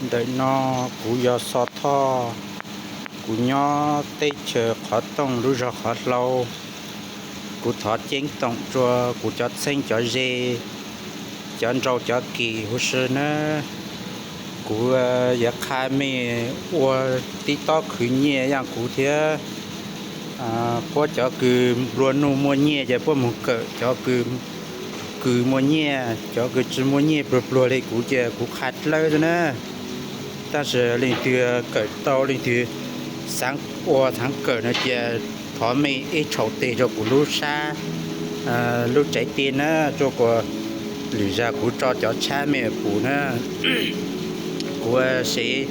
Ntawm no kuv yog Xo Thoj, kuv nyob teb chaws qhov tooj lub zog qhov hlau. Kuv thov ceeb toom rua kuv cov txheeb cov ze, cov nrau cov kis huv si nawb. Kuv yuav qha mej ua tib tob khwv nyiaj yaam kuv thiab. Puab cov kws nplua nuj muaj nyiaj ces puab moog kawm, cov kws muaj nyiaj, cov kws tsi muaj nyiaj pluag pluag le kuv ces kuv qha dlawb xwb na. Tab sis leej twg kawm tau, leej twg xaav ua xaav kawm no ces thov mej ib txhais tes rua kuv lub sab, lub tsev tig na, rua kuas lwm zag kuv tso cov tshab mej pum na. Kuv sev,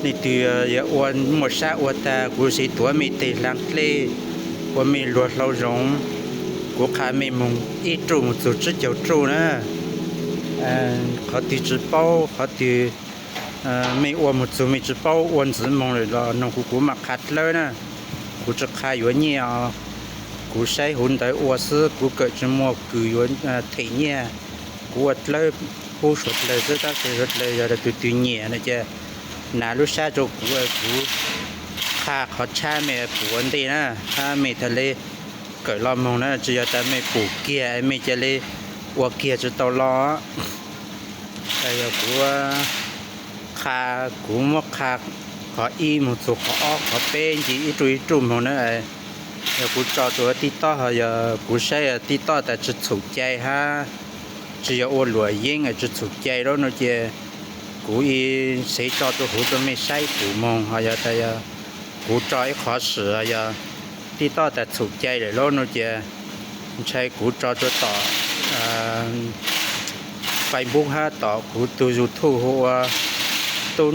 leej twg yog ua muaj sab ua tag kuv sev tuav mej teg hlaa dlej, ua mej luag hlau zoov. Kuv qha mej moog ib ruj moog txug tsib caug ruj na. Qhov twg tsi paub, qhov twg mej ua moog txug mej tsi paub ua ntxiv moog lawm los noog kuv, kuv mam qha dlawb na. Kuv tsi qha yuav nyiaj os. Kuv saib huv ntawd ua xwb, kuv kawm tsi muaj kws yuav them nyiaj. Kuv ua dlawb pub suav dlawg xwb, tab sis suav dlawg yog tug twg nyiam no ces nav lub sab rua kuv, kuv qha qhov tshab mej pum ua ntej na, hab mej txhad le kawm los moog na, tsi yog tas mej pum kiag mej ca le ua kiag tsi tau los. Yog kuv qha, kuv muab qha qhov ib moog txug qhov ob qhov peb nce ib ruj ib ruj moog na. Yog kuv tso rua tib tob ho yog kuv saib tib tob tas tsi txhum cai hab tsi yog ua luam yeeb tsi txhum cai lawm no ces kuv ib sev tso rua huv rua mej saib pum moog ho yog tas yog kuv tso ib qhov swm yog tib tob tas txhum cai lawm lawm no ces ntshai kuv tso rua tom Facebook hab tom kuv tug YouTube hu ua Tub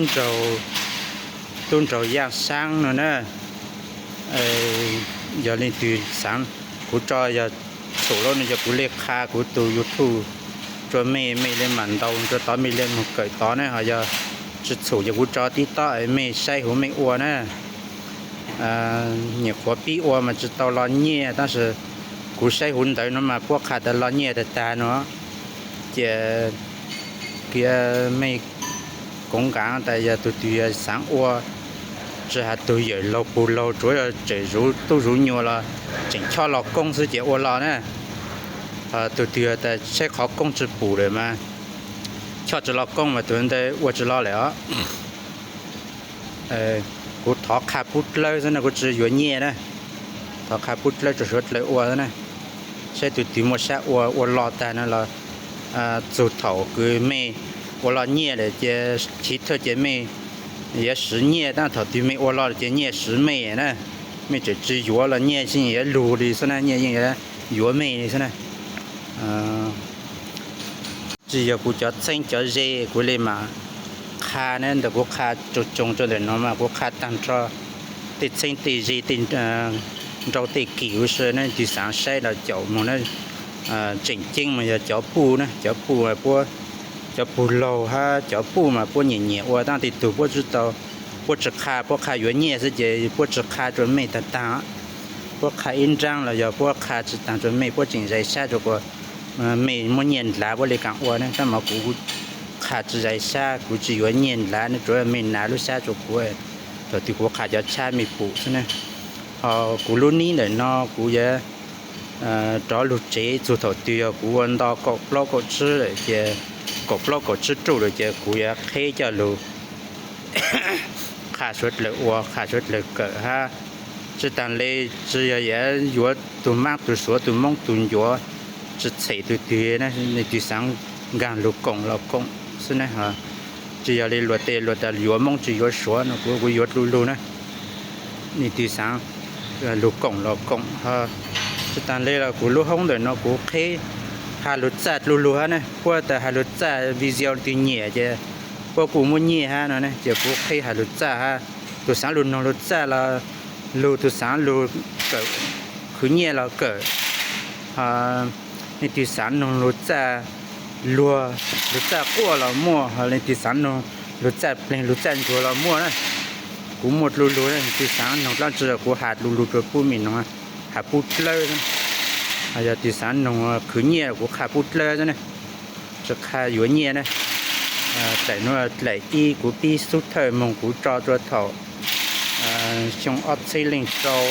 Nraug Yaaj Saab no na. Yog leej twg xaav kuv tso yog txhum lawm no ces kuv le qha kuv tug YouTube rua mej, mej le mam ntaus rua tod mej le moog kawm tod na, ho yog tsi txhum ces kuv tso tib tob mej saib huv mej ua na. Nyuam qhuav pib ua mas tsi tau los nyiaj, tab sis kuv saib huv ntawd no mas puab qha tas los nyiaj tag tag no. Ces mej koom nkaam tas yog tug twg xaav ua, tsi has tug yawm laug pug laug tsuav yog tseem zuv tub zuv nyuas los tseem chob los koob xwb ces ua los na. Tug twg tas saib qhov koob tsi pum lawm mas chob tsi los koob mas tug ntawd ua tsi los lawm os. Kuv thov qha pub dlawb xwb na, kuv tsi yuav nyiaj na. Thov qha pub dlawb rua suav dlawg ua na. Saib tug twg muaj sab ua, ua los tag no los txug thaum kws mej ua los nyiaj lawm ces chiv thawj ces mej yuav siv nyiaj, tab thaum twg mej ua los ces nyiaj siv mej na. Mej tseem tsi yuav los nyiaj yeej yuav lug li xwb na, nyiaj yeej yuav mej li xwb na. Tsi yog kuv cov txheeb cov ze kuv le mam qha na, ntawm kuv qha tsoos tsoos rua ntawm no mas kuv qha taag nrho tej txheeb tej ze tej nrau tej kis huv si na, leej twg xaav saib los caum moog na. Tseem ceeb mas yog cov puj na, cov puj, cov pug laug hab cov puj mas puab nyiam nyiam ua, tab tej tug puab tsi tau, puab tsi qha, puab qha yuav nyiaj xwb ces puab tsi qha rua mej taag taag. Puab qha ib nraab los yog puab qha tsi taag rua mej, puab tseem zais sab rua kuas mej muaj nyiaj ndlav puab le kaam ua ne. Tab mas kuv qha tsi zais sab, kuv tsi yuav nyiaj ndlav ne, tsuav mej nav lub sab rua kuv, thaum twg kuv qha cov tshab mej pum xwb ne. Ho kuv lub nib ntawm no kuv yuav rov lug tsev txug thaum twg yog kuv ua nto kaum plaub kaum tsib lawm ces, kaum plaub kaum tsib ruj lawm ces kuv yuav qheb coj lug qha suav dlawg ua, qha suav dlawg kawm hab. Tsi taag le, tsi yog yuav yuav tug maab tug suav tug moob tug ncuav, tsi txhem tug twg, leej twg xaav nkaag lug koom los koom xwb na. Tsi yog le luag tej luag tas yuav moob tsi yuav suav no, kuv yuav dlug lug na. Leej twg xaav lug koom los koom. Tsi taag le los kuv lub hoob ntawm no kuv qheb has lug txaj dlug lug hab ne, puab tas has lug txaj video twg nyiam ces puab kuj muab nyiaj hab no ne, ces kuv qheb has lug txaj hab. Tug xaav lug noog lug txaj los lug, tug xaav lug kawm khwv nyiaj los kawm. Leej twg xaav noog lug txaj luag, lug txaj quaj los muaj, ho leej twg xaav noog lug txaj pleeg lug txaj ntsuag los muaj na. Kuv muaj dlug lug, leej twg xaav noog dlaab tsi kuv has dlug lug rua puab mej noog, has pub dlawb. Yog twg xaav noog khwv nyiaj kuv qha pub dlawb xwb ne, tsi qha yuav nyiaj ne. Daim no daim ib kuv pib xub thawj moog kuv tso rua thaum xyoo ob txhiab leej rau,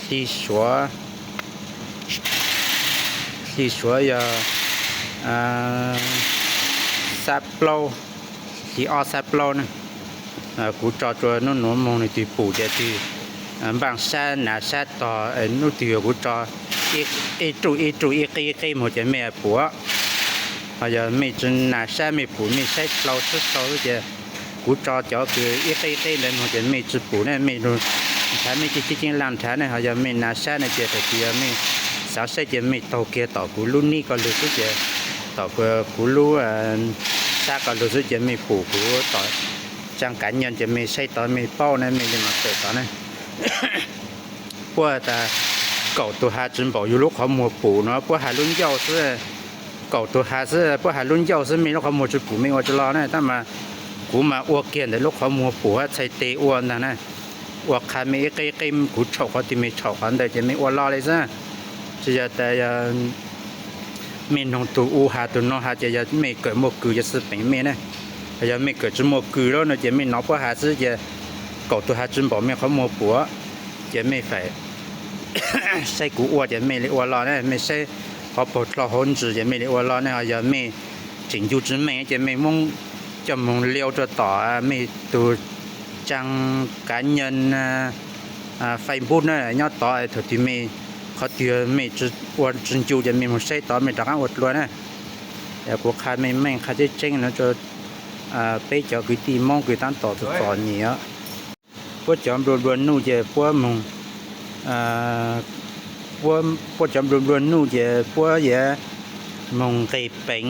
hli suav, hli suav yog xab plaub, hli ob xab plaub na. Kuv tso rua nub nuav moog nws twg pum ces twg npaaj sab nas sab tog, nub twg yog kuv tso ib ruj ib ruj ib qeb ib qeb moog ces mej pum. Ho yog mej tsi nas sab mej pum mej saib dlau sib sau xwb ces kuv tso cov kws ib qeb ib qeb ntawd moog ces mej tsi pum ne, mej nrhav mej ceeb ceeb laaj nrhav ne. Ho yog mej nas sab ne ces thaum twg yog mej xaav saib ces mej taug kiag tom kuv lub nib ko lug xwb ces, tom kuv lub sab ko lug xwb ces mej pum kuv tom tsaa kav nyaj ces mej saib tod mej paub ne, mej li mam kawm tod ne. Puab tas kaum tug has tsi npaum yug lub qhov muag pum no, puab has lub ncauj xwb, kaum tug has xwb puab has lub ncauj xwb mej lub qhov muag tsi pum mej ua tsi lug ne. Tab mas kuv mas ua kiag ntawm lub qhov muag pum hab txhais teg ua ntag na. Ua qha mej ib qeb ib qeb, kuv tshaum qhov twg mej tshaum qhov ntawd ces mej ua lug li xwb. Tsi yog tas mej noog tug u has tug no has ces yog mej kawm muaj kws ces xwb peem mej ne. Yog mej kawm tsi muaj kws lawm no ces mej nov puab has xwb ces kaum tug has tsi npaum mej qhov muag pum, ces mej faim saib kuv ua ces mej li ua lug ne, mej saib qhov paug dlhau hauv ntsis ces mej li ua lug ne. Ho yog mej tseem ncu tsi meej ces mej muab coj moog liu rua tom mej tug tsaa kav nyaj Facebook na, nyob tod thaum twg mej, qhov twg mej ua tsi ncu ces mej moog saib tod mej rov qaab ua dlua na. Kuv qha meej meej qha tseeb tseeb no rua peb cov kwv tij Moob kws taab tom txom nyem. Puab cov nplua nplua nuj ces puab moog, puab cov nplua nplua nuj ces puab yuav moog nqeg peev,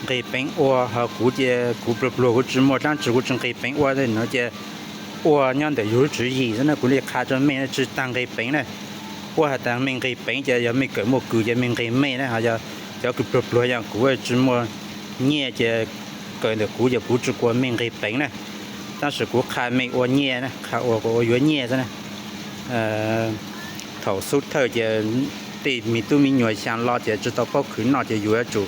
nqeg peev ua. Ho kuv ces kuv pluag pluag kuv tsi muaj dlaab tsi, kuv tsi nqeg peev ua no ces ua nyob ntawm yug lub tswv yim xwb na. Kuv li qha rua mej tsi taag nqeg peev na. Puab has tas mej nqeg peev ces yog mej kawm muaj kws ces mej nqeg mej na. Ho yog cov kws pluag pluag yog kuv tsi muaj nyiaj ces kawm ntawm kuv ces kuv tsi kuas mej nqeg peev na. Tab sis kuv qha mej ua nyiaj na, qha ua kuas ua yuav nyiaj xwb na. Thaum xub thawj ces tej me tub me nyuam xyaa los ces tsi tau paub khwv noj ces yug yuav tsum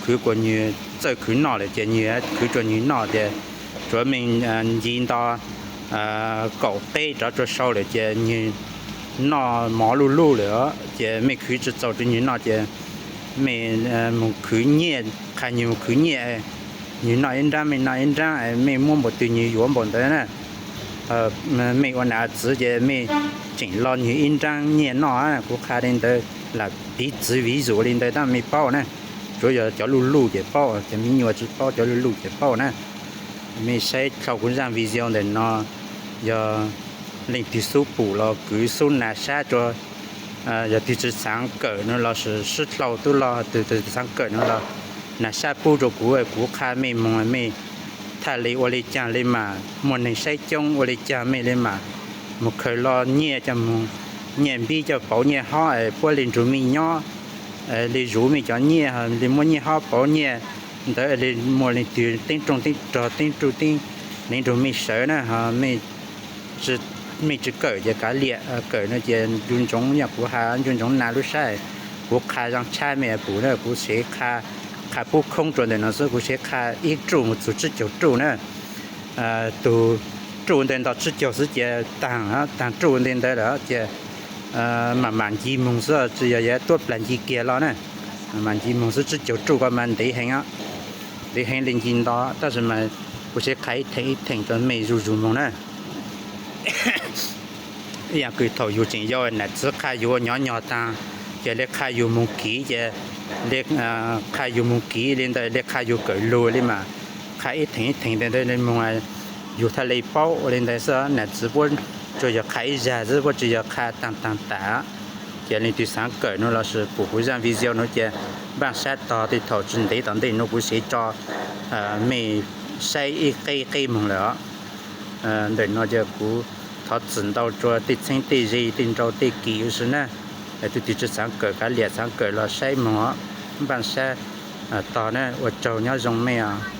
khwv kuas nwg txawj khwv noj lawm ces nwg khwv rua nwg noj ces tsuav mej nci nto kaum qeb rov rua sau lawm ces nwg noj mov luj luj lawm ces mej khwv tsi txaus rua nwg noj ces mej moog khwv nyiaj, qha nwg moog khwv nyiaj, nwg noj ib nraab mej noj ib nraab, mej muab npaum twg nwg yuav npaum ntawd na. Mej ua nam txiv ces mej tseem lo nwg ib nraab nyiaj noj. Kuv qha li ntawd lam piv txwv viv yus li ntawd tab mej paub na. Tsuav yog cov luj luj ces paub, cov me nyuam tsi paub, cov luj luj ces paub na. Mej saib dlhau kuv zaaj video ntawm no, yog leej twg xub pum los kwv xub nas sab rua, yog twg tsi xaav kawm no los sis sib dlhau tub los twg tsi xaav kawm no los nas sab pub rua kuv, kuv qha mej moog mej thaj li ua li caag li mas muaj neeg saib coob, ua li caag mej li mas moog khaws lo nyiaj coj moog, nyiaj npib coj pauv nyiaj hob es puab li nrug mej nyob, li zuv mej cov nyiaj, li muab nyiaj hob pauv nyiaj ntawd, li muaj leej twg teeb rooj teeb rog teeb ruj teeb li nrug mej sawv na. Mej tsi kawm ces kav liam, kawm no ces ncu ntsoov yog kuv has ncu ntsoov nas lub sab. Kuv qha zaaj tshab mej pum na, kuv sev qha, qha pub khoob rua ntawm no xwb, kuv sev qha ib ruj mus txug tsib caug ruj na. Tug ruj ntawd nto tsib caug xwb ces taag, taag ruj ntawd ntawd lawm ces mam mam nci moog xwb, tsi yog yuav tuab plag nci kiag los na. Mam mam nci moog xwb, tsib caug ruj ko mas ntev heev, ntev heev li nci nto, tab sis mas kuv sev qha ib theem ib theem rua mej zuj zug moog na. Ib yaam kws thaum yug tseem yau nam txiv qha yug ua nyov nyog taag, ces li qha yug moog kiv ces, li qha yug moog kiv li ntawd, li qha yug kawm lug li mas qha ib theem ib theem ntawd ntawd moog, yug thaj li paub ua li ntawd xwb. Nam txiv puab tsuas yog qha ib zag xwb, puab tsi yog qha taag taag tas. Ces leej twg xaav kawm no los sis pum kuv zaaj video no ces npaaj sab tog tej thaum tsi ntev tom ntej no kuv sev tso mej saib ib qeb qeb moog lawm os. Ntawm no ces kuv thov txim ntau rua tej txheeb tej ze tej nrau tej kis ua si na. Tus twg tsi xaav kawm kav liam, xaav kawm los saib moog os, npaaj sab tog na, ua tsaug nyob zoo mej os.